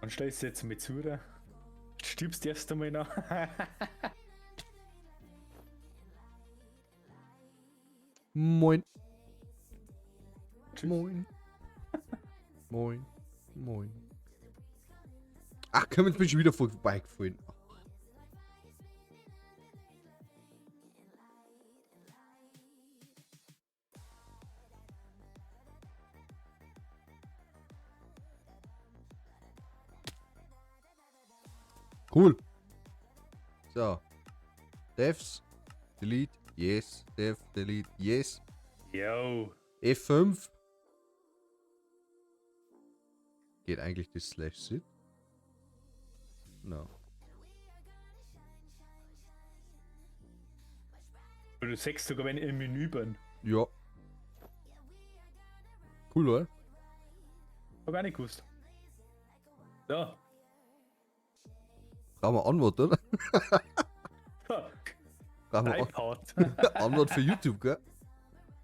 Dann stellst du jetzt mal zu, oder? Stirbst erst einmal noch. Moin. Tschüss. Moin. Moin. Moin. Ach komm, jetzt bin ich schon wieder vorbeigefallen. Cool. So. Devs. Delete. Yes. Dev. Delete. Yes. Yo. F5. Geht eigentlich das Slash Sit? No. Du sagst sogar, wenn ich im Menü bin. Ja. Cool, oder? Hab gar nicht gewusst. So. Brauchen wir Antwort, oder? Brauchen wir iPod. Antwort für YouTube, gell?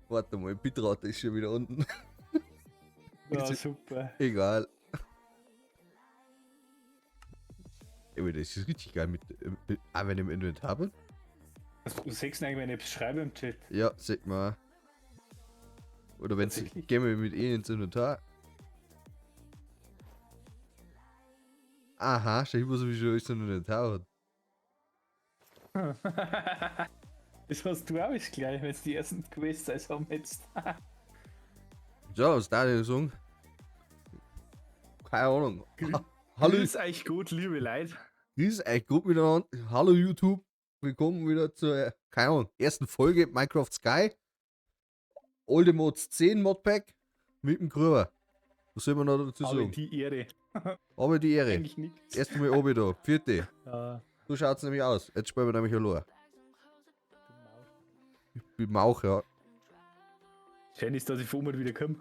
Warte mal, Bitrate ist schon wieder unten. Ja, super. Egal. Ey, das ist richtig geil mit, auch wenn ich im Inventar bin. Was sagst du eigentlich, wenn ich etwas schreibe im Chat? Ja, sag mal. Oder wenn gehen wir mit E ins Inventar. Aha, schau ich, was ich schon alles im Inventar hat. Das hast du auch alles gleich, wenn es die ersten Quests als haben jetzt. So, was da denn sagen? Keine Ahnung. Hallo. Grüß euch gut, liebe Leute. Grüß euch gut miteinander. Hallo YouTube. Willkommen wieder zur, keine Ahnung, ersten Folge Minecraft Sky. Olde Mods 10 Modpack mit dem Gruber. Was soll man noch dazu Habe sagen? die Ehre. Habe die Ehre. Eigentlich nichts. Erst mal oben da. Vierte. Ja. So schaut's nämlich aus. Jetzt spielen wir nämlich allein. Ich bin Mauch, ja. Schön ist, dass ich vor mir wieder komme.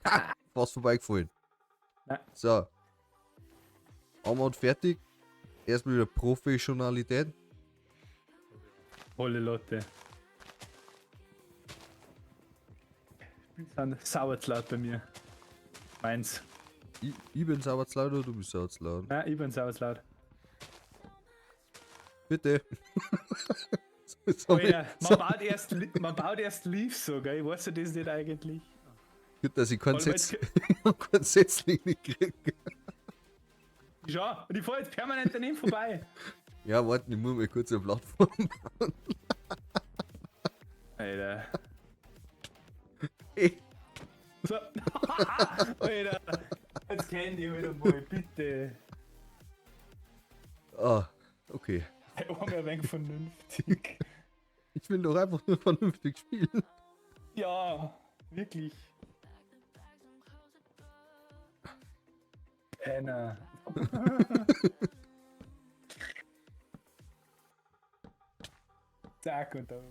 Ha! Fast vorbeigefallen. Nein. So. Einmal und fertig. Erstmal wieder Professionalität. Holle Lotte. Sind sauer zu laut bei mir. Meins. Ich bin sauer zu laut oder du bist sauer zu laut? Nein, ich bin sauer zu laut. Bitte. So, Alter, so. Man baut erst Leaves so, gell? Ich weiß ja das nicht eigentlich. Gut, dass ich keinen Vor allem Setzling nicht kriege. Schau, und ich fahr jetzt permanent daneben vorbei. Ja, warte, ich muss mal kurz eine Plattform bauen. Alter. Ey. So. Alter. Jetzt kenn ich wieder mal, bitte. Ah, okay. Hey, einmal ein wenig vernünftig. Ich will doch einfach nur vernünftig spielen. Ja, wirklich. Penner. Zack und da.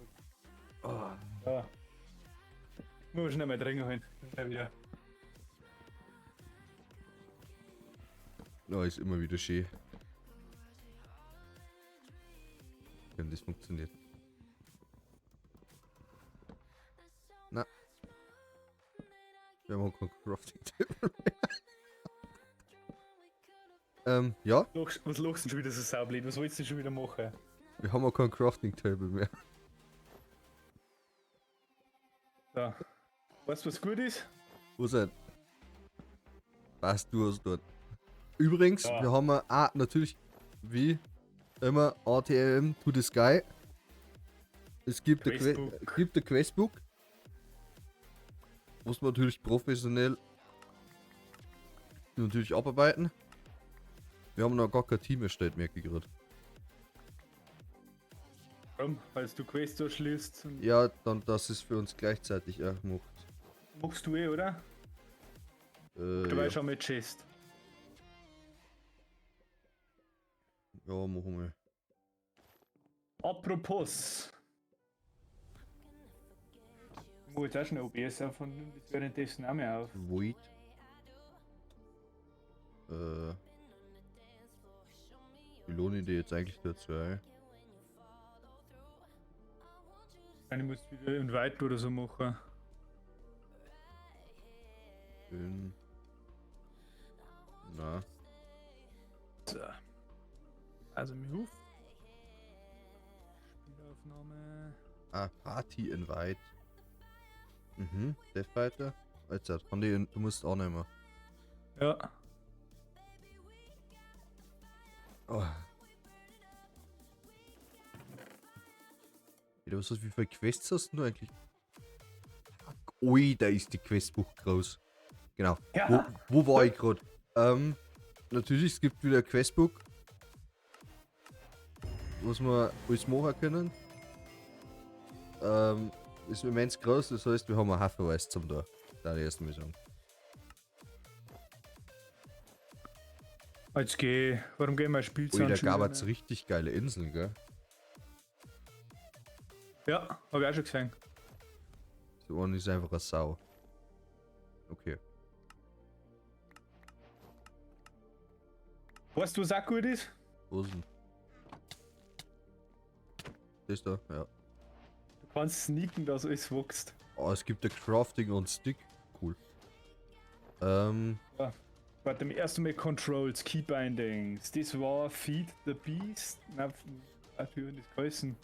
Oh. Ja. Muss schnell mal trinken holen. Ja, wieder. Ja, ist immer wieder schön. Wenn das funktioniert. Na. Wir haben kein Crafting Table mehr. Ja. Was lachst du schon wieder so saublöd? Was willst du schon wieder machen? Wir haben auch kein Crafting Table mehr. So. Weißt du, was gut ist? Wo denn? Weißt du was dort? Übrigens, ja. Wir haben auch natürlich, wie immer, ATM to the Sky. Es gibt ein Questbook. Muss man natürlich professionell natürlich abarbeiten. Wir haben noch gar kein Team erstellt, merke ich gerade. Warum? Weil du Quest durchschließt. Ja, dann das ist für uns gleichzeitig auch gemacht. Machst du eh, oder? Du Ja. weißt schon mit Chest. Ja, machen wir. Apropos. Ich muss jetzt auch schnell OBS auf und nimmt das währenddessen auch mehr auf. Void. Wie lohne ich die jetzt eigentlich dazu ein? Ich muss wieder Invite oder so machen. Na. So. Also Move. Spielaufnahme. Ah, Party Invite. Mhm, Death Fighter. Jetzt, haben die, du musst auch nicht mehr. Ja. Oh. Alter, was hast, wie viele Quests hast du eigentlich? Ui, da ist die Questbuch groß. Genau. Ja. Wo war ich gerade? Natürlich, es gibt wieder ein Questbook. Was wir alles machen können. Ist immens groß, das heißt, wir haben einen Haufen alles zum da. Da die ersten Mal sagen. Jetzt geh. Warum gehen wir Spielzeug? Ui, da gab es richtig geile Inseln, gell? Ja, hab ich auch schon gesehen. So one ist einfach eine Sau. Okay. Weißt du, was auch gut ist? Wo ist denn? Das da, ja. Du kannst sneaken, dass alles wächst. Oh, es gibt ja Crafting on Stick. Cool. Ja. Warte, erst einmal Controls, Keybindings. Das war Feed the Beast. Nein, wie hat das geheißen?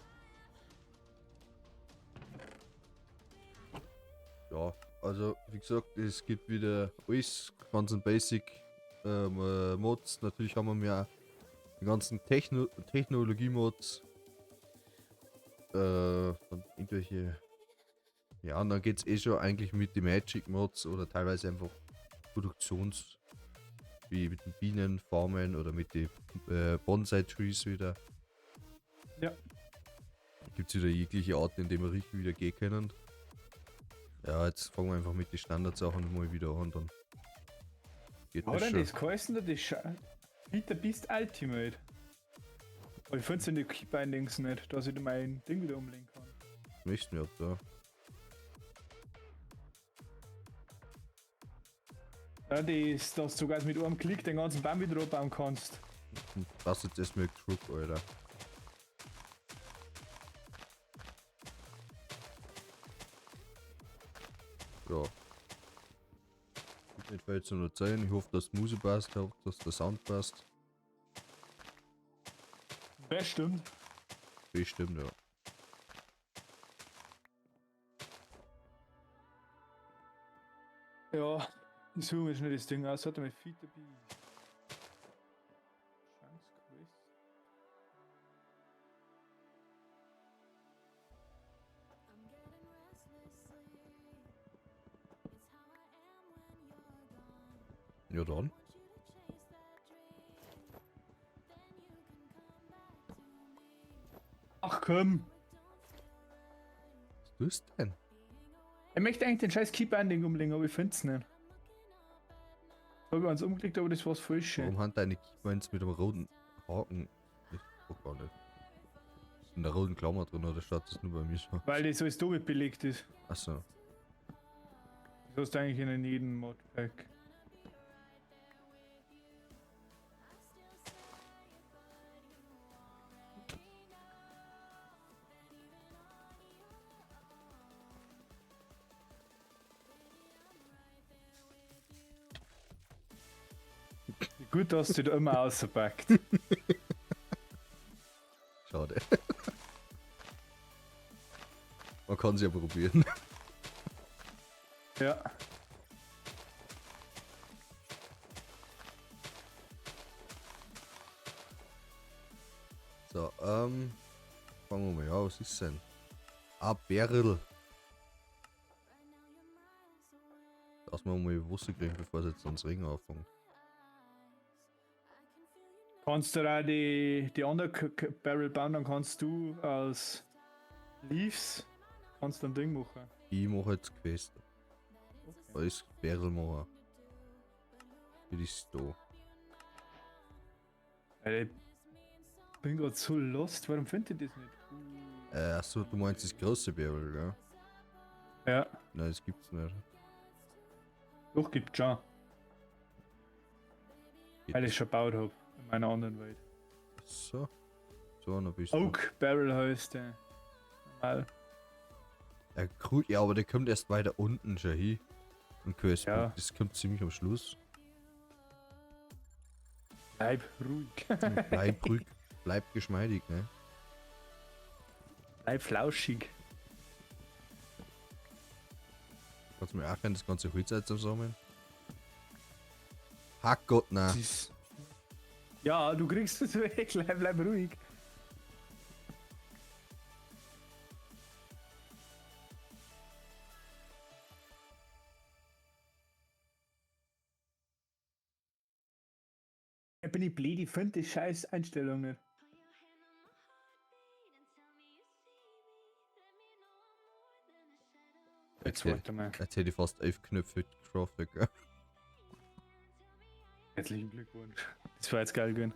Ja, also wie gesagt, es gibt wieder alles, ganzen Basic Mods. Natürlich haben wir ja die ganzen Technologie-Mods. Dann irgendwelche. Ja, und dann geht's eh schon eigentlich mit den Magic Mods oder teilweise einfach Produktions-, wie mit den Bienenfarmen oder mit den Bonsai Trees wieder. Ja. Gibt's wieder jegliche Arten, in denen wir richtig wieder gehen können. Ja, jetzt fangen wir einfach mit den Standardsachen mal wieder an, dann geht Hat das denn schon. das geheißen, das Feed the Beast Ultimate? Aber ich find's in den Keybindings nicht, dass ich mein Ding wieder umlegen kann. Möchten wir da. Ja, das, dass du sogar mit einem Klick den ganzen Baum wieder abbauen kannst. Das ist jetzt erstmal Crook, Alter. Ja. Nicht viel zu erzählen. Ich hoffe, dass die Musik passt, ich hoffe, dass der Sound passt. Bestimmt. Bestimmt, ja. Ja, ich suche mir schnell das Ding aus. Hat er mit Feed the Beast. Chance Quest. Ja, dann. Ach komm. Was tust du denn? Ich möchte eigentlich den scheiß Keybinding umlegen, aber ich find's nicht. Hab ich eins umgelegt, aber das war's falsch. Warum haben deine Keybinds mit einem roten Haken? Ich guck gar nicht. Ist in der roten Klammer drin, oder schaut das nur bei mir so? Weil das alles doppelt belegt ist. Achso. Das hast du eigentlich in jedem Modpack. Gut, dass du da immer auspackt. Schade. Man kann es ja probieren. Ja. So, fangen wir mal an. Was ist denn? Ah, Beryl. Lass mal mal Wasser kriegen, bevor es jetzt ans Regen anfängt. Kannst du auch die andere Barrel bauen, dann kannst du aus Leaves kannst du ein Ding machen. Ich mache jetzt Quest. Alles Barrel machen. Wie ist da? Alter, ich bin grad so lost, warum finde ich das nicht? Achso, du meinst das große Barrel, gell? Ja. Nein, das gibt's nicht. Doch, gibt's schon. Geht Weil ich das? schon gebaut hab. In meiner anderen Welt. So. So, noch bist du. Oak Barrel heißt der. Normal. Ja, cool. Ja, aber der kommt erst weiter unten schon hin. Und Quest. Ja. Das kommt ziemlich am Schluss. Bleib ruhig. Bleib ruhig, bleib geschmeidig, ne? Bleib flauschig. Kannst du mir auch das ganze Holz jetzt zusammen? Hackgott, nein. Ja, du kriegst es weg, bleib ruhig. Ich bin ich blöd, ich finde die scheiß Einstellung nicht. Jetzt warte mal. Jetzt hätte ich fast 11 Knöpfe gecraftet, gell? Herzlichen Glückwunsch. Das war jetzt geil gewesen.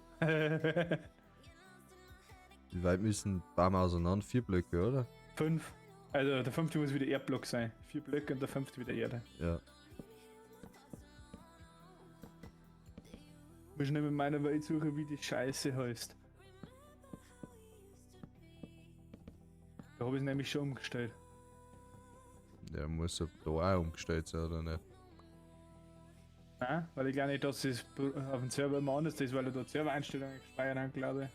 Wie weit müssen Bäume auseinander? 4 Blöcke, oder? 5. Also der 5. muss wieder Erdblock sein. 4 Blöcke und der 5. wieder Erde. Ja. Muss ich nicht mit meiner Welt suchen, wie die Scheiße heißt. Da habe ich es nämlich schon umgestellt. Der muss ja da auch umgestellt sein, oder nicht? Nein, weil ich glaube nicht, dass es auf dem Server immer anders ist, weil er da Servereinstellungen gespeichert hat, glaube ich.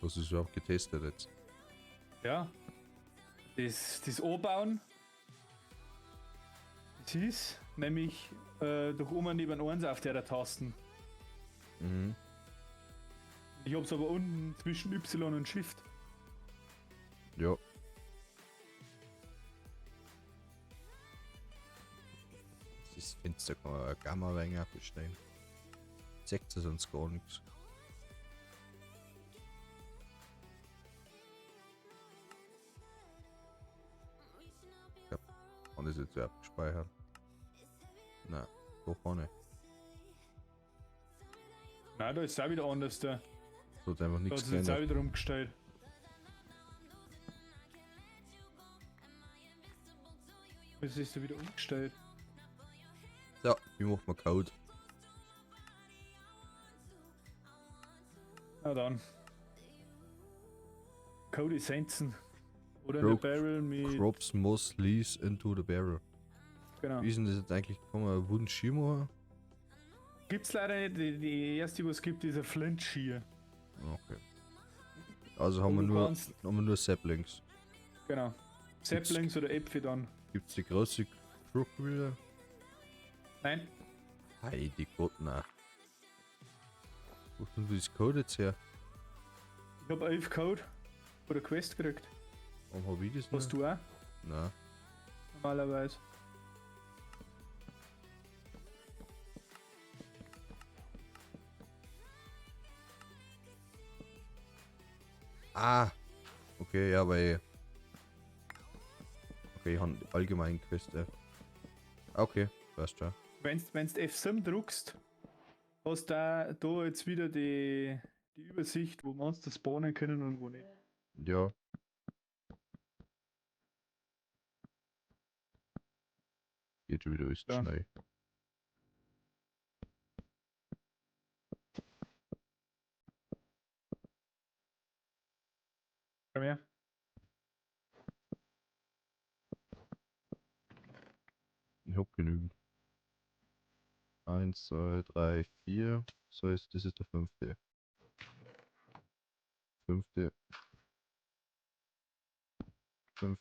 Was ist überhaupt getestet jetzt? Ja. Das Anbauen, das ist nämlich durch oben neben 1 auf der Tasten. Mhm. Ich hab's aber unten zwischen Y und Shift. Ja. Das Fenster kann man Gamma wenig abstellen. Zeigt es sonst gar nichts. Ja, kann das jetzt überhaupt gespeichert? Nein, doch auch nicht. Nein, da ist es auch wieder anders da. Da hat einfach nichts Da hat es jetzt auch geändert. wieder umgestellt. Was ist da wieder umgestellt? Ja, wie macht man Code? Na dann. Code Essenzen. Oder eine Barrel mit. Crops, Moss, Leaves into the Barrel. Genau. Wie ist denn das jetzt eigentlich? Kann man einen Wooden Shear machen? Gibt's leider nicht. Die erste, was es gibt, ist ein Flint Shear. Okay. Also haben wir nur Saplings. Genau. Saplings oder Äpfel dann. Gibt's die große Crook wieder? Nein. Heidi Gott, nein. Wo kommt das Code jetzt her? Ich hab 11 Code oder Quest gekriegt. Warum hab ich das Hast nicht? du auch? Nein. Normalerweise. Ah! Okay, ja, weil. Okay, ich hab allgemein Quest. Okay, passt schon. Wenn's F7 druckst, hast du da jetzt wieder die Übersicht, wo Monster spawnen können und wo nicht. Ja. Geht schon wieder alles Ja. schnell. Komm her. Ich hab genügend. 1, 2, 3, 4. So ist, das ist der 5. 5. 5.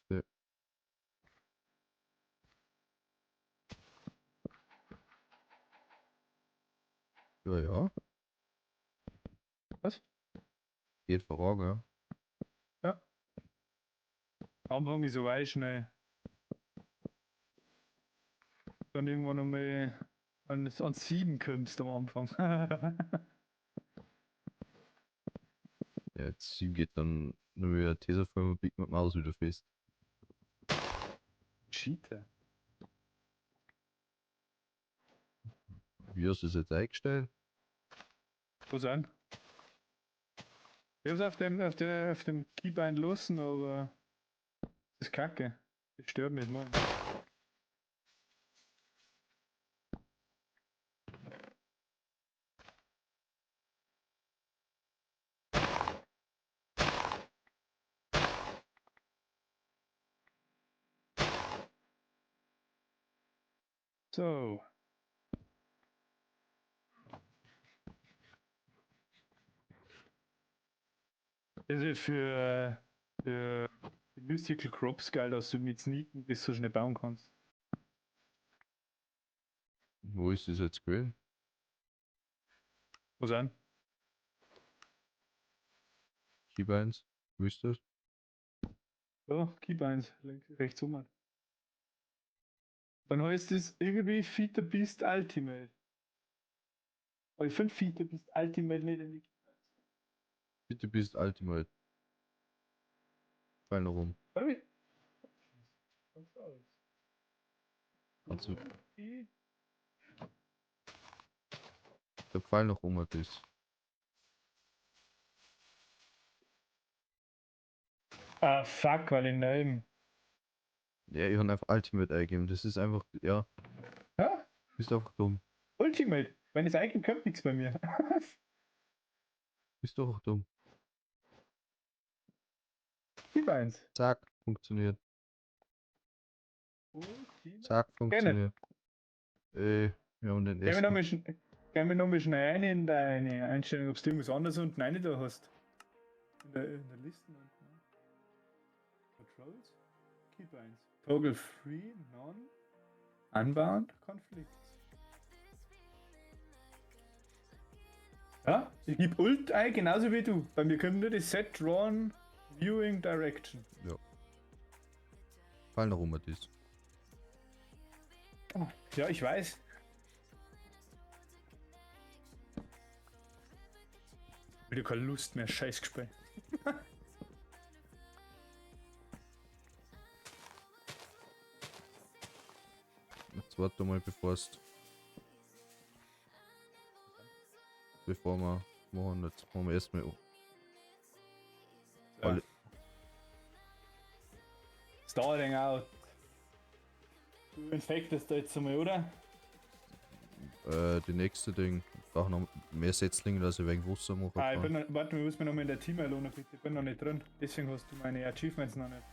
Ja, ja. Was? Geht voran, ja. Ja. Anfang ist so weit schnell. Dann irgendwann einmal an 7 kommst am Anfang. Ja, jetzt 7 geht dann nur wieder Tesafilm und biegt mit Maus wieder fest. Cheater. Wie hast du das jetzt eingestellt? Was an? Ich hab's auf dem Keybind lassen, aber das ist kacke. Das stört mich, Mann. So. Das ist für Mystical Crops geil, dass du mit Sneaken das so schnell bauen kannst. Wo ist das jetzt gewesen? Wo sind? Keybinds? Wo ist das? Ja, Keybinds, rechts oben. Dann heißt es irgendwie Feed the Beast Ultimate. Aber ich finde Feed the Beast Ultimate nicht in die Keybinds. Feed the Beast Ultimate. Fall noch rum. Also, der Pfeil noch um hat ist. Ah, fuck, weil ich nehmen. Ja, ich habe einfach Ultimate eingegeben. Das ist einfach, ja. Ja? Bist einfach dumm. Ultimate? Wenn ich es eingebe, kommt nichts bei mir. Bist doch auch dumm. Gib eins. Zack, funktioniert. Ultimate. Zack, funktioniert. Ey, wir haben den ersten. Gehen wir nochmal schnell rein in deine Einstellung, ob du irgendwas anderes unten rein da hast. In der Liste unten. Controls? Keep 1. Toggle Free, None, Unbound, Conflicts. Ja, ich gebe Ult ein, genauso wie du. Bei mir kommt nur die Set Drawn Viewing Direction. Ja. Fall noch um das. Oh, ja, ich weiß. Wieder keine Lust mehr, scheiß gespielt. Jetzt warte mal, bevor wir machen, jetzt machen wir erstmal alle. Starting out. Du infektest da jetzt einmal, oder? Die nächste Ding. Ich brauche noch mehr Setzlinge, dass ich wegen Wasser machen kann. kann. Ich bin noch, warte, wir müssen noch mal in der Team-Alone bitte. Ich bin noch nicht drin. Deswegen hast du meine Achievements noch nicht.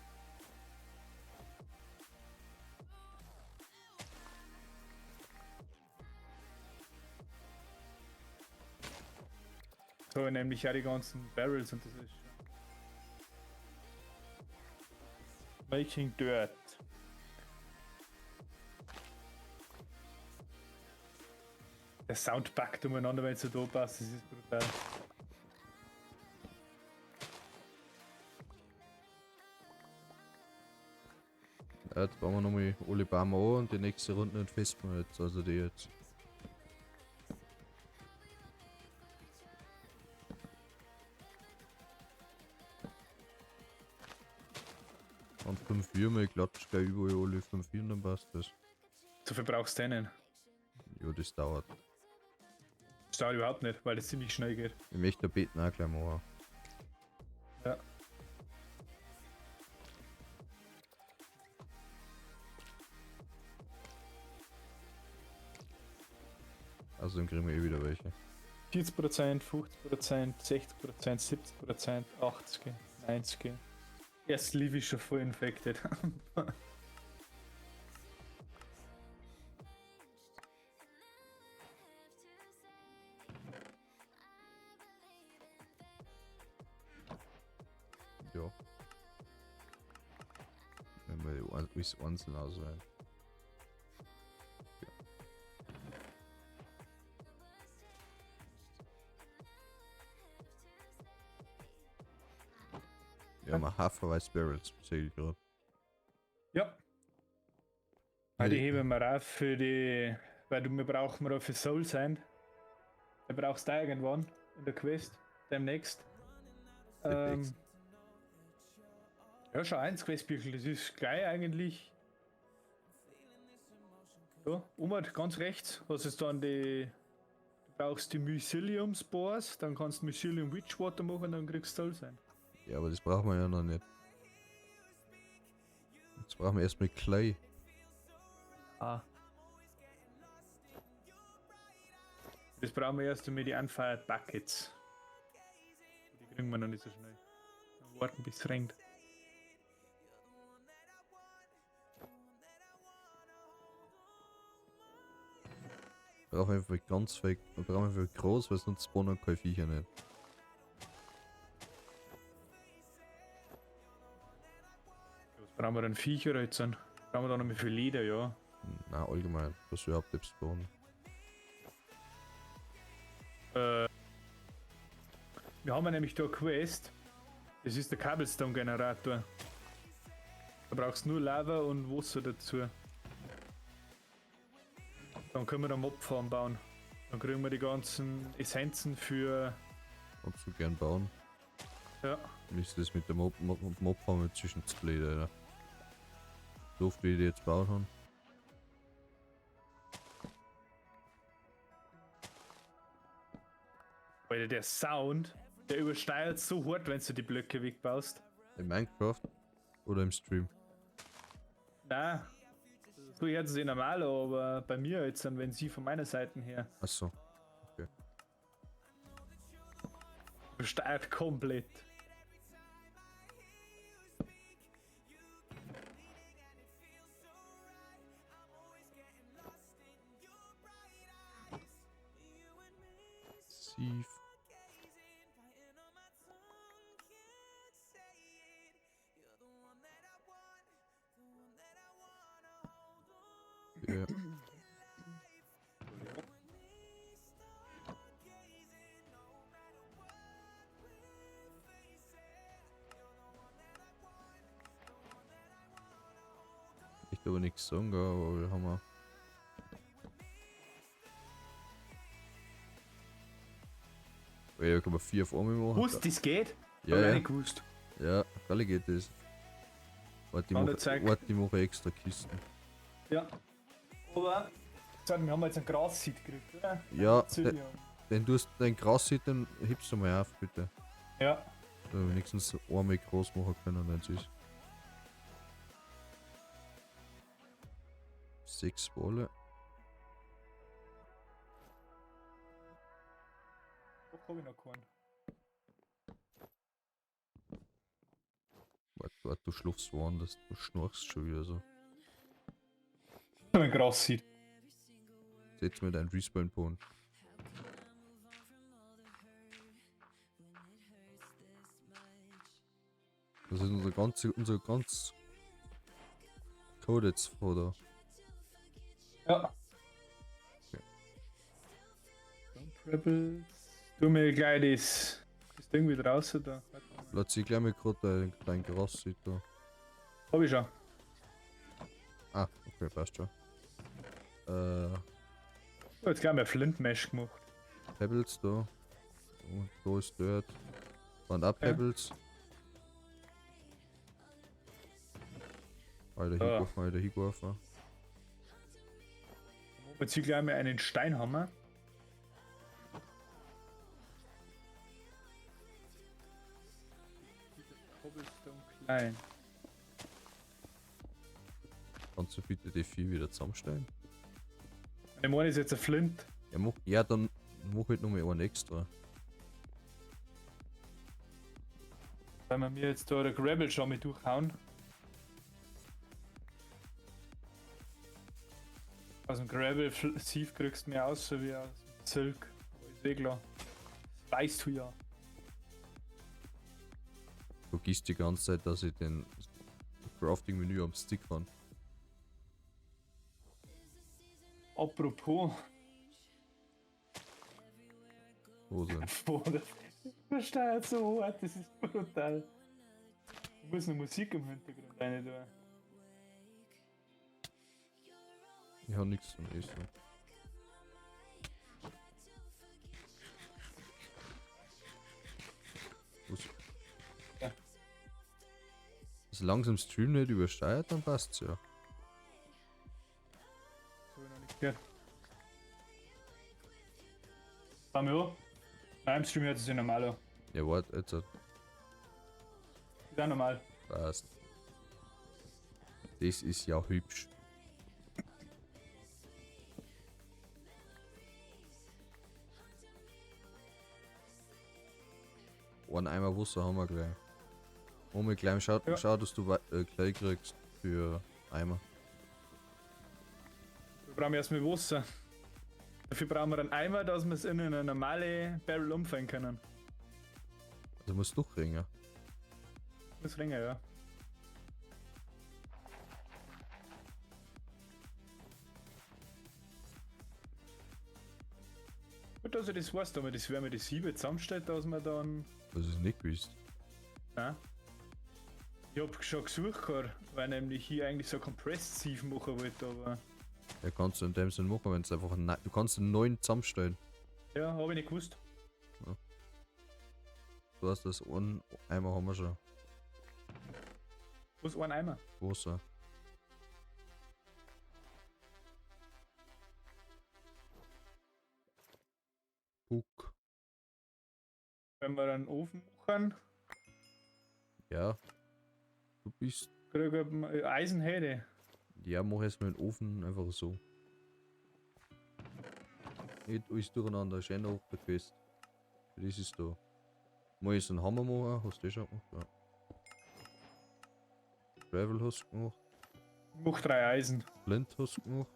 So, nämlich auch die ganzen Barrels und das ist schon. Making Dirt. Der Sound packt umeinander, wenn es so da passt, das ist brutal. Ja, jetzt bauen wir nochmal alle Bäume an und die nächste Runde entfesten wir jetzt, also die jetzt. Und 5 Würmer, ich klatsch gleich überall alle 5 und dann passt das. So viel brauchst du denn? Ja, das dauert. Das dauert überhaupt nicht, weil das ziemlich schnell geht. Ich möchte beten auch gleich machen. Ja. Also dann kriegen wir eh wieder welche. 40%, 50%, 60%, 70%, 80%, 90%. Erst Leaf ist schon voll infected. Ja. Wenn wir alles einzeln auswählen. Ja, mal Haferweiß Barrels, sehe ich gerade. Ja. Ah, die heben wir auf für die, weil du, wir brauchen wir auch für Soul Sand. Da brauchst du irgendwann in der Quest, demnächst. Ja, schon eins Questbüchel, das ist gleich eigentlich. Ja, oben ganz rechts, was ist dann die. Du brauchst die Mycelium Spores, dann kannst du Mycelium Witchwater machen, dann kriegst du Soul Sand. Ja, aber das brauchen wir ja noch nicht. Jetzt brauchen wir erstmal Clay. Ah. Das brauchen wir erst einmal die Unfired Buckets. Die kriegen wir noch nicht so schnell. Warten bis es regnet. Brauchen wir einfach ganz viel, wir brauchen einfach groß, weil sonst spawnen keine Viecher nicht. Brauchen wir dann Viecher jetzt? Brauchen wir da noch mehr viel Leder, ja. Na, allgemein, was wir überhaupt jetzt bauen. Wir haben ja nämlich da eine Quest. Das ist der Cobblestone-Generator. Da brauchst du nur Lava und Wasser dazu. Dann können wir da Mobfarm bauen. Dann kriegen wir die ganzen Essenzen für. Kannst du gern bauen. Ja. Mir ist das mit der Mobfarm inzwischen zu blöd, Alter. So oft wie ich die jetzt baut haben. Alter, der Sound, der übersteuert so hart, wenn du die Blöcke wegbaust. In Minecraft oder im Stream? Nein, so hört es sich normal, aber bei mir jetzt dann, wenn sie von meiner Seite her. Achso. Okay. Übersteuert komplett. Sief. Ja. Ich glaube nichts sagen, aber wir haben auch. Ja, kann man 4 auf einmal machen. Was, das geht? Ja, Hab ich ja. nicht gewusst. Ja, alle geht das. Warte, ich mache extra Kisten. Ja. Aber, sag, wir haben jetzt einen Grasseed gekriegt, oder? Ja, den tust dein Grasseed, den hebst du mal auf, bitte. Ja. Da wir wenigstens einmal groß machen können, wenn es ist. 6 Wolle. Wo hab ich noch keinen? Warte, warte, du schlupfst woanders, du schnarchst schon wieder so. Mein Gras sieht. Setz mir deinen Respawn-Point. Das ist unser ganz Code jetzt vor da. Ja. Okay. Rebels. Tu mir gleich das Ding wieder raus da. Lass ich gleich mal gerade dein Gras sieht da. Hab ich schon. Ah, okay, passt schon. Ich hab jetzt gleich mal Flint Mesh gemacht. Pebbles da. Und da ist Dirt. Waren auch Pebbles. Alter, hingeworfen, Alter, hingeworfen. Jetzt hier gleich mal einen Steinhammer. Cobblestone klein. Kannst du bitte die 4 wieder zusammenstellen? Ich meine, ist jetzt ein Flint. Ja, dann mach halt nochmal einen extra. Weil wir mir jetzt da der Gravel schon mit durchhauen. Aus dem Gravel Sieve kriegst du mehr aus, so wie aus dem Silk. Aber ist eh klar. Das weißt du ja. Du gehst die ganze Zeit, dass ich den Crafting-Menü am Stick habe. Apropos. Wo denn? Boah, das verstehe so hart, das ist brutal. Ich muss noch Musik im Hintergrund rein tun. Ich hab nichts zum Essen. Was? Ja. Solange es im Stream nicht übersteuert, dann passt's ja. Das hab ich noch nicht gehört. Fahren wir an? Nein, im Stream hört es sich normal an. Ja, warte, jetzt. Ist auch normal. Passt. Das ist ja hübsch. Einen Eimer Wasser haben wir gleich. Und mit gleich schau, Ja. schau, dass du gleich kriegst für Eimer. Wir brauchen erstmal Wasser. Dafür brauchen wir einen Eimer, dass wir es in eine normale Barrel umfallen können. Also musst du doch ringen. Muss ringen, ja. Gut, dass ich das weiß, da man das, wenn man die Siebe zusammenstellt, dass man dann. Das ist nicht gewusst. Nein. Ich hab schon gesucht, weil nämlich hier eigentlich so Compressed Sieve machen wollte, aber. Ja, kannst du in dem Sinn machen, wenn es einfach ein, du kannst einen neuen zusammenstellen. Ja, hab ich nicht gewusst. Ja. Du hast das einen Eimer haben wir schon. Was, ein Eimer? Großer. Puck. Wenn wir einen Ofen machen. Ja. Du bist. Krieg ich Eisen hätte. Ja, mach erstmal den Ofen einfach so. Nicht alles durcheinander, schön auch der Quest. Das ist da. Mal jetzt einen Hammer machen, hast du schon gemacht? Ja. Gravel hast du gemacht. Ich mach 3 Eisen. Flint hast du gemacht.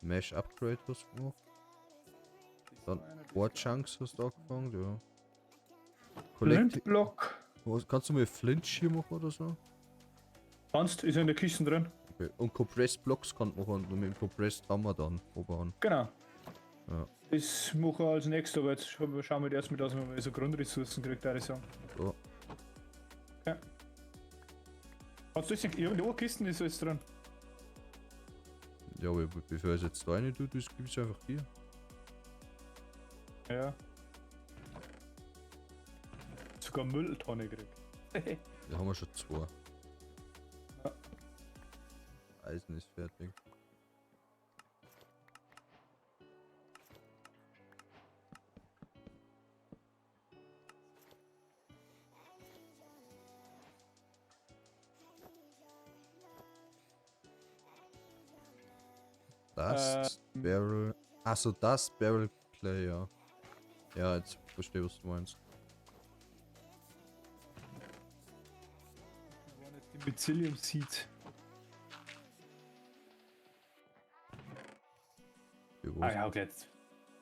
Mesh Upgrade hast du gemacht. Dann Ore Chunks hast du angefangen, ja. Flint-Block. Kannst du mal Flint hier machen oder so? Kannst, ist in der Kiste drin. Okay. Und Compressed Blocks kann man machen und mit dem Compressed Hammer dann oben. Genau. Ja. Das mache ich als nächstes, aber jetzt schauen wir erstmal, dass man so Grundressourcen kriegt, würde ich sagen. So. Okay. Hast du das nicht? In der Kisten ist alles drin. Ja, aber bevor ich es jetzt da rein tue, das gibt's einfach hier. Ja. Sogar Mülltonne gekriegt. Da haben wir schon 2. Ja. Eisen ist fertig. Das Barrel. Achso, das Barrel Clay, ja. Ja, jetzt verstehe ich, was du meinst. Die Mycelium Seed. Ah ja, okay, jetzt.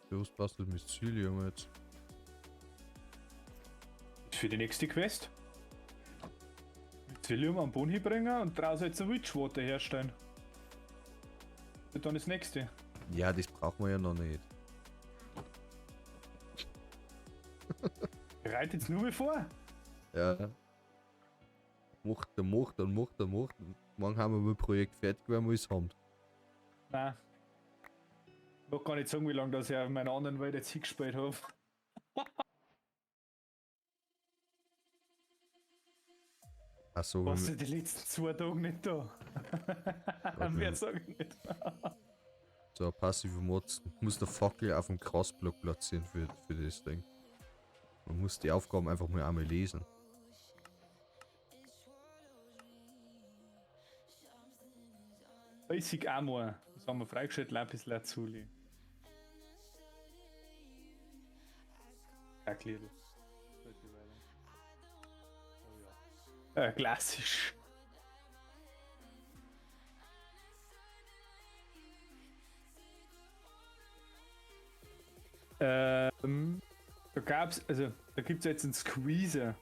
Für was passt das Mycelium jetzt? Für die nächste Quest. Mycelium am Boden hinbringen und daraus jetzt ein Witchwater herstellen. Und dann das nächste. Ja, das brauchen wir ja noch nicht. Bereit jetzt nur mal vor? Ja. Macht, er macht, er macht, er macht. Morgen haben wir mit dem Projekt fertig, weil wir es haben. Nein. Ich mag gar nicht sagen, wie lange das ich auf meiner anderen Welt jetzt hingespielt habe. Ach so, warst du die letzten 2 Tage nicht da? Mehr sag ich nicht. So, passive Mods. Du musst eine Fackel auf dem Grasblock platzieren für das Ding. Man muss die Aufgaben einfach mal einmal lesen. Basic Armor. Das haben wir freigeschaltet, Lapis Lazuli. Kacklidl. Oh ja. Klassisch. Da gab's, also da gibt's jetzt einen Squeezer.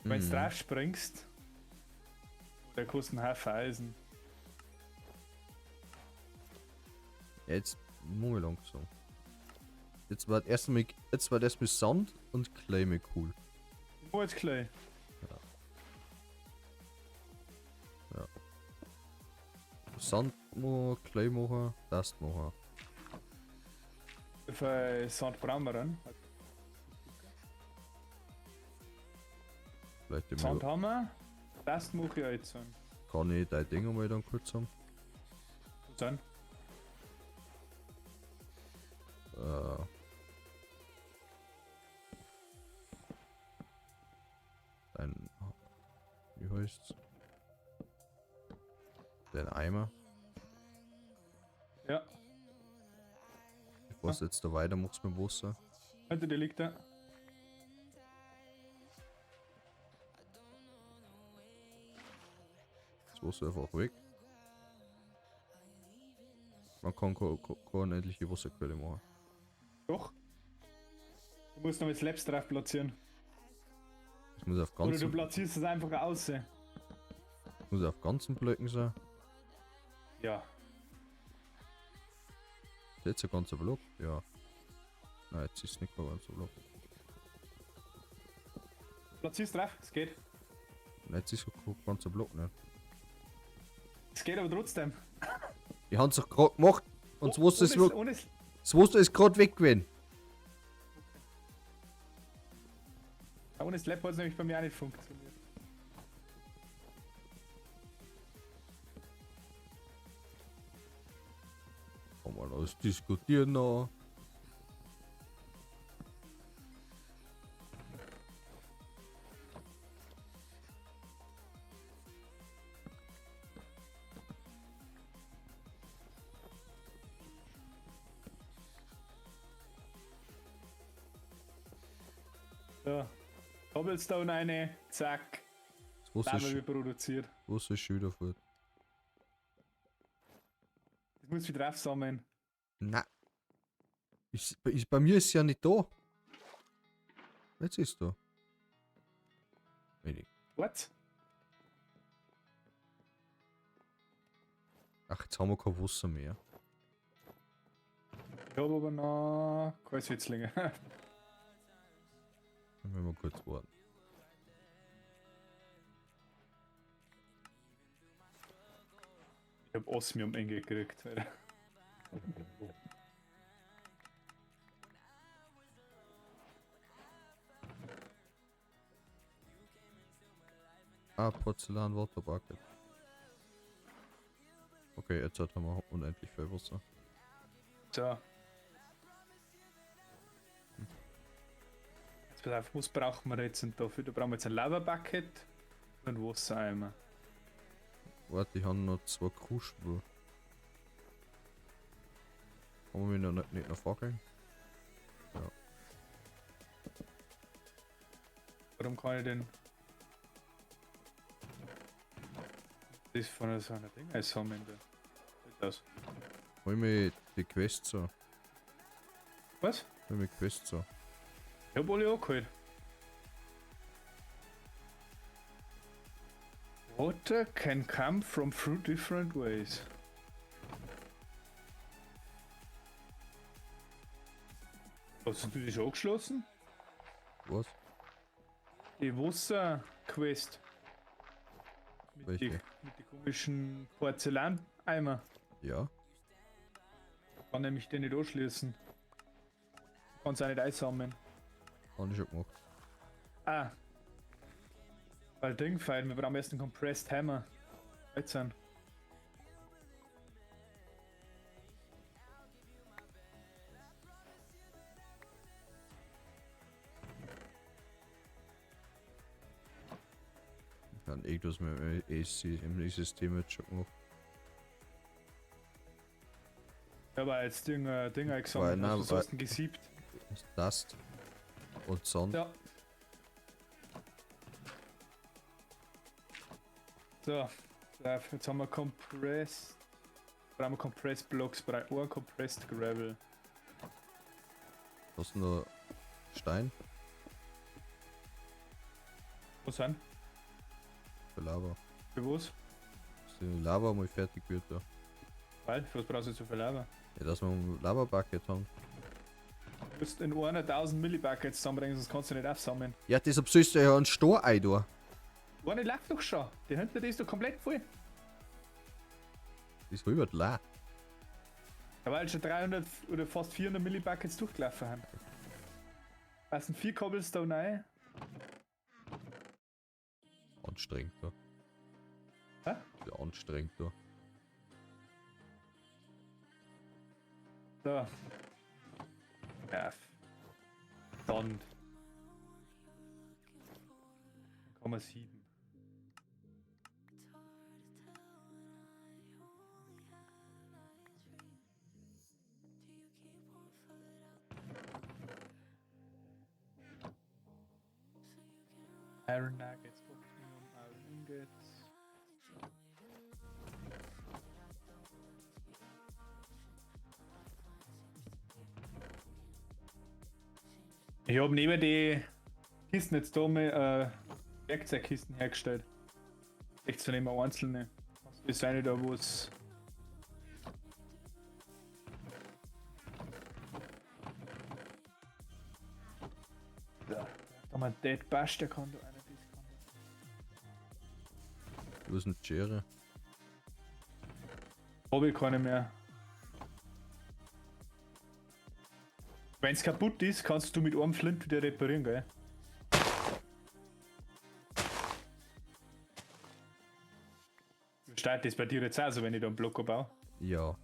Wenn du drauf springst, der kostet einen Haufen Eisen. Jetzt muss ich langsam. Jetzt war erstmal Sand und Clay mir cool. Wo ist Clay? Ja. Ja. Sand machen, Clay machen, Dust machen. Für Sand brauchen wir dann. Vielleicht Sand haben wir. Das mache ich jetzt. Kann ich dein Ding einmal dann kurz haben? Was denn? Dein. Wie heißt's? Dein Eimer. Ja. Bevor du jetzt da weitermachst mit dem Wasser. Alter, der liegt da. Das Wasser einfach weg. Man kann keine unendliche Wasserquelle machen. Doch. Du musst noch mit Slabs drauf platzieren. Das muss auf ganzen. Oder du platzierst es einfach außen. Das muss auf ganzen Blöcken sein. Ja. Ist jetzt ein ganzer Block? Ja. Nein, jetzt ist es nicht mehr ein ganzer Block. Platzierst drauf, es geht. Nein, jetzt ist ein ganzer Block nicht. Es geht aber trotzdem. Ich hab's doch gerade gemacht und das Wasser ist, ohne, das Wasser ist gerade weg gewesen. Ohne Slap hat es nämlich bei mir auch nicht funktioniert. Kann man alles diskutieren noch. So. Cobblestone eine, zack. Das Wasser Lava ist, wird produziert. Wasser ist schon wieder fort. Das muss ich drauf sammeln. Nein. Bei mir ist es ja nicht da. Jetzt ist da. Wenig. What? Ach, jetzt haben wir kein Wasser mehr. Ich habe aber noch keine Setzlinge. Dann werden wir kurz warten. Ich hab Osmium eingekriegt. Alter. Ah, Porzellan Water Bucket. Okay, jetzt haben wir unendlich viel Wasser. So. Jetzt pass auf, was brauchen wir jetzt denn dafür? Da brauchen wir jetzt ein Lava Bucket und einen Wassereimer. Warte, ich habe noch 2 Kruschbüll. Kann man mich noch nicht noch fackeln? Ja. Warum kann ich denn das von so einer Ding einsammeln? Da? Sieht aus. Hol mir die Quest so. Was? Hol mir die Quest so. Ich hab alle angeholt. Water can come from through different ways. Hast du das angeschlossen? Was? Die Wasser-Quest. Mit Welche? die komischen Porzellaneimer. Ja. Kann nämlich den nicht anschließen. Kann's auch nicht einsammeln. Hab ich schon gemacht. Ah. Weil Ding fehlt, wir brauchen erst einen Compressed Hammer. Jetzt sind. Dann irgendwas mit dem AC, im System jetzt schon gemacht. Ich habe jetzt Ding eingesammelt, Weil, nein, hast du denn gesiebt? Dust und Sand. Ja. So, jetzt haben wir Compressed. Brauchen wir Compressed Blocks, brauchen wir Compressed Gravel. Was ist denn da? Stein? Was sind? Für Lava. Für was? Dass die Lava mal fertig wird da. Weil, für was brauchst du so viel Lava? Ja, dass wir einen Lava-Bucket haben. Du musst in einer 1000 Millibuckets zusammenbringen, sonst kannst du nicht aufsammeln. Ja, deshalb sollst du ja einen Stor ein da. Eine läuft doch schon. Die hinter die ist doch komplett voll. Das ist halb leer. Da weil schon 300 oder fast 400 Millibuckets durchgelaufen haben. Passen 4 Cobblestone rein. Anstrengend da. Hä? Ja, anstrengend da. So. Ja. Dann. 0,7. Iron Nuggets, Optimum, Iron Ingots. Ich habe neben die Kisten jetzt da mal Werkzeugkisten hergestellt. Echt so nicht mehr einzelne. Das ist eine da, wo es. Da, da mal Dead Bash, der kann da einer das kann. Wo ist denn die Schere? Hab ich keine mehr. Wenn's kaputt ist, kannst du mit einem Flint wieder reparieren, gell? Steht das bei dir jetzt auch so, wenn ich da einen Block baue? Ja.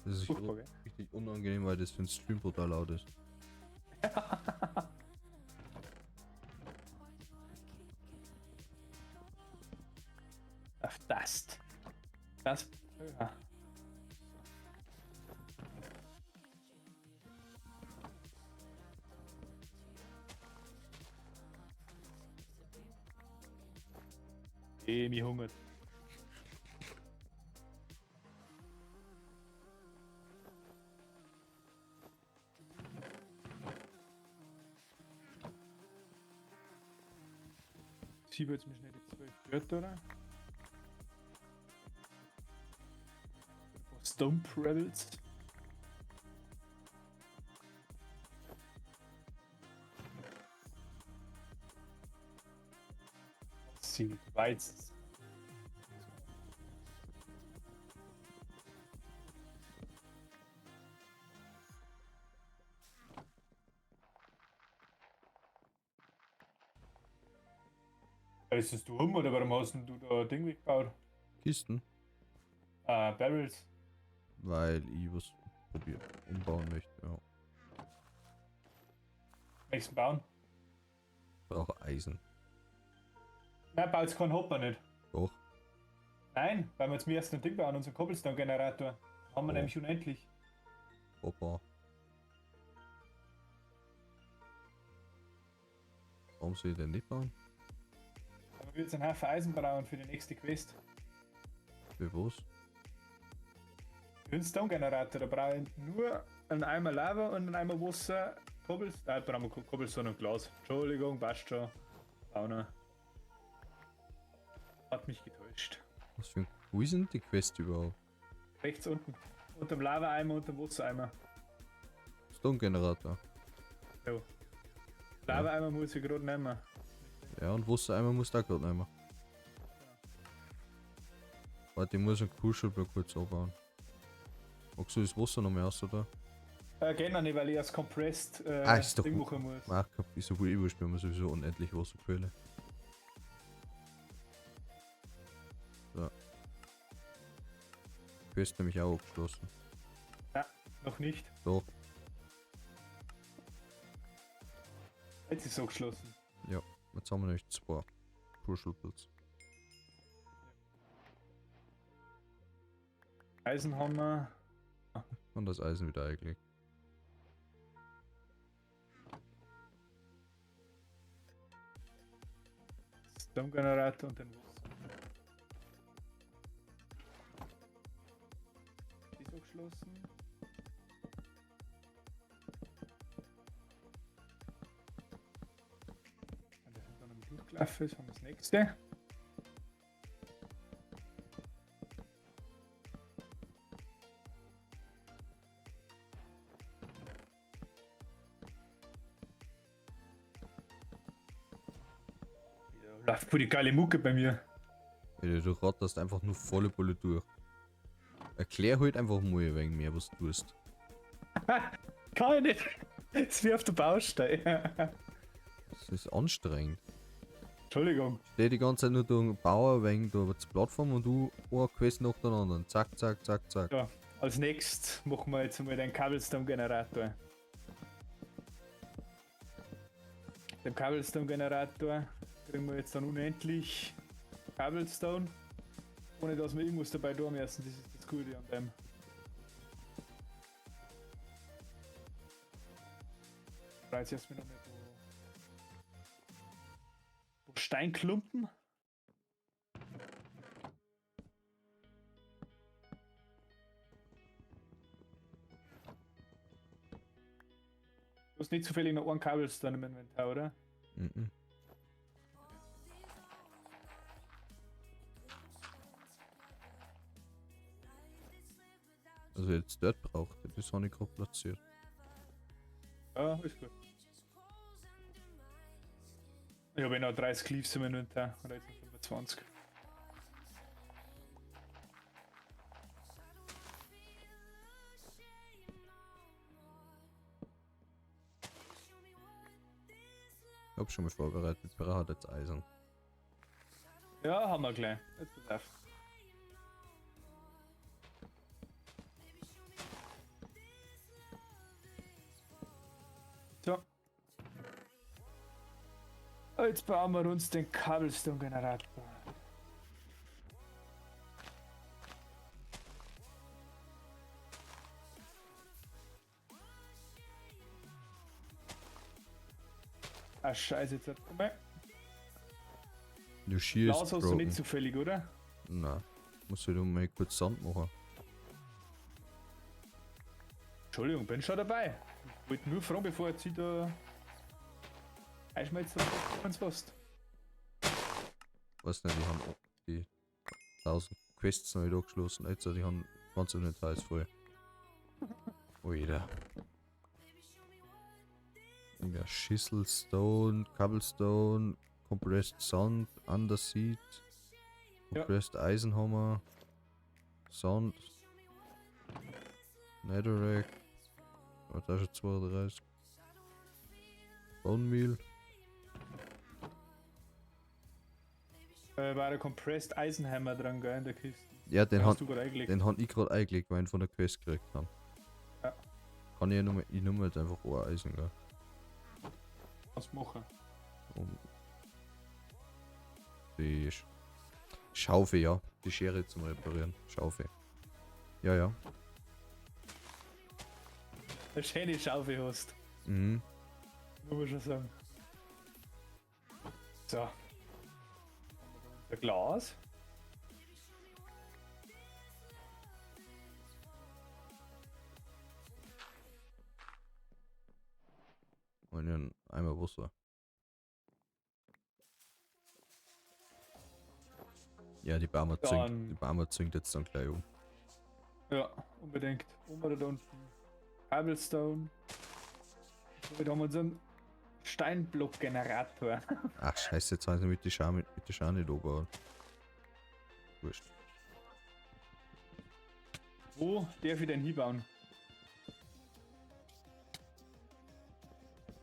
Das ist Furchtbar, gell? richtig unangenehm, weil das für den Stream brutal laut ist. Auf das. Das. Ja. Eh, mich hungert. Schiebe jetzt mir schnell die 12 Dirt, oder? Stump Rebels. Sie weiß. Ist du um oder warum hast denn du da Ding weggebaut? Kisten? Barrels. Weil ich was probieren, umbauen möchte, ja. Möchtest du bauen? Brauche Eisen. Nein, baut keinen Hopper nicht. Doch. Nein, weil wir jetzt erst ein Ding bauen, unseren Cobblestone-Generator. Haben wir Oh. nämlich unendlich. Hopper. Warum soll ich denn nicht bauen? Aber wir jetzt einen Haufen Eisen brauchen für die nächste Quest. Für was? Für den Stone-Generator, da brauche ich nur einen Eimer Lava und einen Eimer Wasser. Cobblestone, brauchen wir Cobblestone und Glas. Entschuldigung, passt schon. Bauner. Hat mich getäuscht. Was für ein. Wo ist denn die Quest überhaupt? Rechts unten. Unterm Lava-Eimer und dem Wassereimer. Stone Generator. Jo. Lava-Eimer muss ich gerade nehmen. Ja, und Wassereimer muss da gerade nehmen. Warte, ich muss einen Kuschelblock kurz abbauen. Magst du das Wasser noch mehr aus, oder? Geht noch nicht, weil ich erst compressed ist doch Ding gut. machen muss. Ach, ist ja wohl eh wurscht, wir haben sowieso unendlich Wasserquelle. So. Quest nämlich auch abgeschlossen. Ja, noch nicht. Doch, Jetzt ist es abgeschlossen. ja. Jetzt haben wir nämlich zwei Kuschelplatz. Eisenhammer. Und das Eisen wieder eingelegt. Stone Generator und den Wasser. Ist abgeschlossen. Und der hat noch nicht durchgelaufen ist, haben wir das nächste. Ja, läuft voll die geile Mucke bei mir. Ey, du ratterst einfach nur volle Bulle durch. Erklär halt einfach mal ein wenig mehr, was du tust. Kann ich nicht. Es ist wie auf der Baustelle. Das ist anstrengend. Entschuldigung. Steh die ganze Zeit nur durch den Bauer wegen da die Plattform und du eine Quest nach der anderen. Zack, zack, zack, zack. Ja, als nächstes machen wir jetzt einmal den Cobblestone-Generator. Den Cobblestone-Generator kriegen wir jetzt dann unendlich Cobblestone, ohne dass wir irgendwas dabei tun müssen. Das ist das Gute an dem. Jetzt erstmal noch mal Steinklumpen. Du hast nicht zufällig noch einen Cobblestone im Inventar, oder? Mhm. Also jetzt dort braucht, das habe ich gerade platziert. Ja, ist gut. Ich habe eh noch 30 Leaves im Inventar. Oder jetzt 25. Ich hab schon mal vorbereitet, Bra hat jetzt Eisen. Ja, haben wir gleich. Jetzt pass auf. So. Jetzt bauen wir uns den Cobblestone-Generator. Ah, scheiße, jetzt hat. Komm. Your shear Glas hast du nicht zufällig, oder? Nein. Muss ich mal kurz Sand machen. Entschuldigung, bin schon dabei. Ich wollte nur fragen, bevor jetzt da einschmelzt, was was. Weiß nicht, die haben die 1000 Quests noch nicht abgeschlossen. Jetzt, die haben ganz Inventar ist voll. Oida. Ja, Schissel, Stone, Cobblestone, Compressed Sand, Underseed, Ja. Compressed Eisenhammer, Sand, Netherrack, oh, da ist schon 32, Bone Meal, War der Compressed Eisenhammer dran, gell, in der Kiste. Ja, den Hast hat du gerade eingelegt. den hab ich gerade eingelegt, weil ich ihn von der Quest gekriegt habe. Ja. Kann ich ja nur, ich nehme jetzt einfach ein Eisen, gell? Kannst machen. Um die Schaufel, ja. Die Schere zum Reparieren. Schaufel. Ja, ja. Eine schöne Schaufel hast. Mhm. Muss man schon sagen. So. Unser Glas. Und einen Eimer Wasser. Ja, die Barmer zwingt, die Barmer zwingt jetzt dann gleich um. Ja, unbedingt. Oben oder unten. Cobblestone. Somit haben wir unseren Steinblockgenerator. Ach scheiße, jetzt haben sie mit der Schar mit der Schar nicht oben. Wurscht. Wo darf ich denn hinbauen?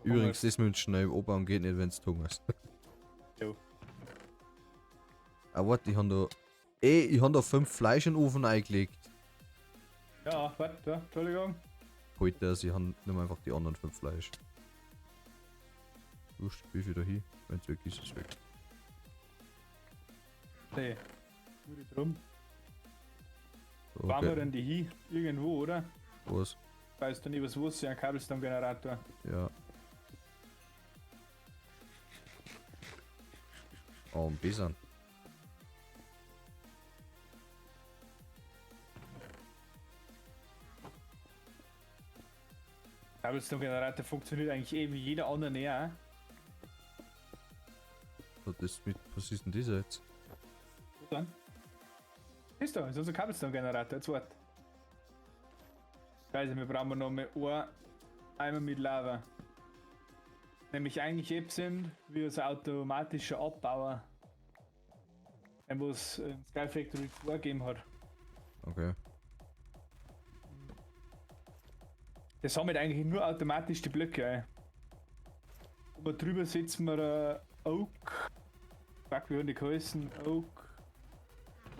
Übrigens, das mit dem schnell oben geht nicht, wenn es ist. Jo. Ah, warte, ich hab da. Ey, ich hab da 5 Fleisch in den Ofen eingelegt. Ja, warte, ja, Entschuldigung. Heute, also ich hab nur einfach die anderen 5 Fleisch. Wurscht, wie viel da hin? Wenn es weg ist, ist es weg. Nee. Nur die drum. Bauen wir Okay. denn die hin? Irgendwo, oder? Was? Weißt du nicht, was was? Ja, ein Cobblestone-Generator. Ja. Oh, ein Besen. Cobblestone-Generator funktioniert eigentlich eh wie jeder andere auch. Das mit, was ist denn das jetzt? Was dann? Ist da, ist unser Cobblestone-Generator, jetzt wart. Scheiße, wir brauchen noch mal ein Eimer mit Lava. Nämlich eigentlich eben sind wie unser automatischer Abbauer. Den was in Sky Factory 2 gegeben hat. Okay. Der sammelt eigentlich nur automatisch die Blöcke ein. Und drüber setzen wir Oak. Fuck, wir haben die geheißen? Oak.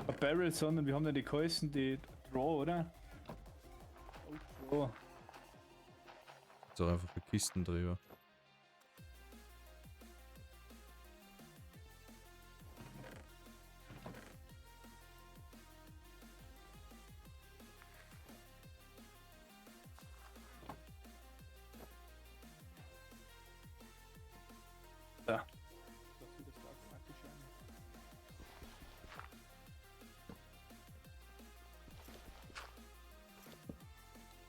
A Barrel, sondern wir haben dann die geheißen, die Draw, oder? Oak Draw. Ist auch einfach für Kisten drüber. Da. Das wird das da automatisch ein.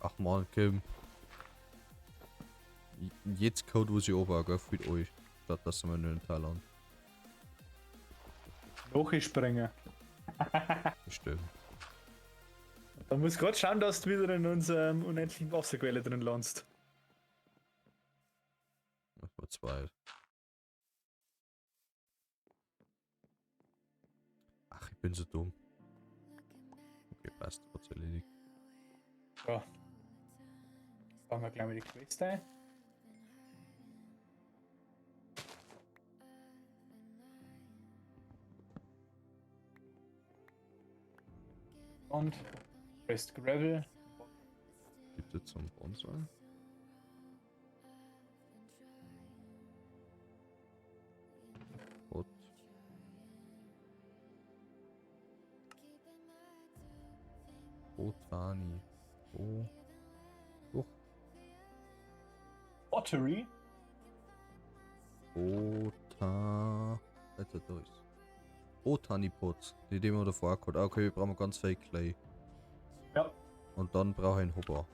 Ach man, Kim. Jetzt Code, wo sie oben gell, für euch. Statt dass wir nur in Thailand. Springen. Bestimmt. Da muss grad schauen, dass du wieder in unserem unendlichen Wasserquelle drin landest. Das war zwei. bin so dumm. Okay, passt. Hat's erledigt. So. Machen wir gleich mal die Quest ein. Und Quest Gravel. Gibt es zum Bonsai? Bot. Botani. Oh. Doch. Pottery. Bota. Alter, da ist. Botani Pots. Die, die wir davor gehabt. Ah, okay, wir brauchen ganz viel Clay. Ja. Und dann brauche ich einen Hopper.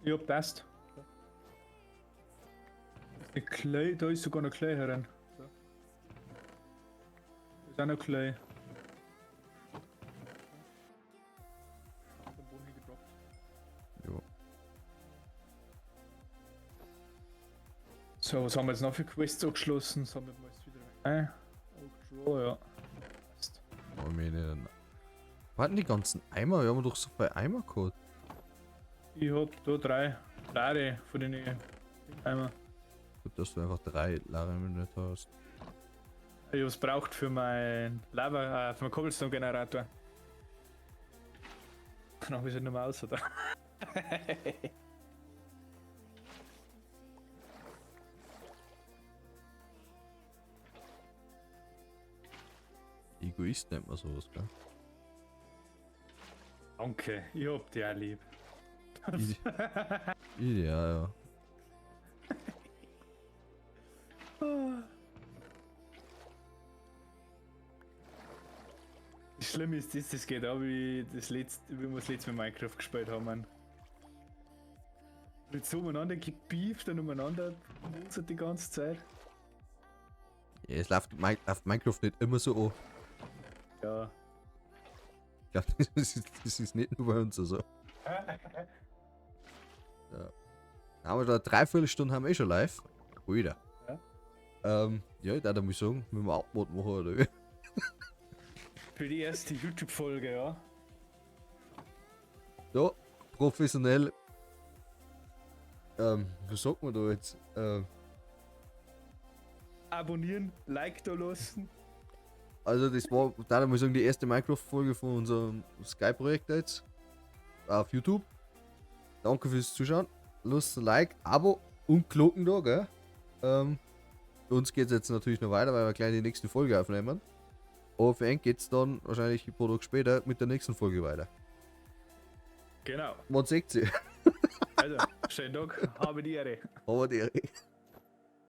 Ja, passt. Der Clay, da ist sogar noch Clay herin. So. Da ist auch noch Clay. Auf den Boden hingedroppt. Jo. So, was haben wir jetzt noch für Quests abgeschlossen? Sammeln wir jetzt wieder ein. Oak Draw, ja. Passt. Oh, mir nicht. Warten die ganzen Eimer? Wir haben doch so viele Eimer gehabt. Ich hab da 3 leere von den Eimer. Gut, dass du einfach 3 leere im Inventar hast. Ich hab's braucht für mein Lava, für meinen Cobblestone-Generator. Dann hab ich es nicht mehr aus, oder? Egoist nennt man sowas, gell? Danke, ich hab dich auch lieb. Ideal, ja. Das Schlimme ist, das geht auch wie, das letzte, wie wir das letzte Mal Minecraft gespielt haben. Mann. Mit so umeinander gebieft und umeinander mosert die ganze Zeit. Ja, es läuft Minecraft nicht immer so an. Ja. Ich glaub, das ist nicht nur bei uns so. Ja. Aber da 3/4 Stunde haben wir eh schon live. Alter. Ja. Ja, ich würde mal sagen, müssen wir Abmod machen, oder wie? Für die erste YouTube-Folge, ja. Ja, professionell. Was sagt man da jetzt? Abonnieren, Like da lassen. Also das war, da muss ich sagen, die erste Minecraft-Folge von unserem Sky-Projekt jetzt. Auf YouTube. Danke fürs Zuschauen. Lasst ein Like, Abo und Glocken da, gell? Für uns geht's jetzt natürlich noch weiter, weil wir gleich die nächste Folge aufnehmen. Aber für ihn geht's dann wahrscheinlich ein paar Tage später mit der nächsten Folge weiter. Genau. Man sieht sie. Also, schönen Tag, habe die Ehre. Habe die Ehre.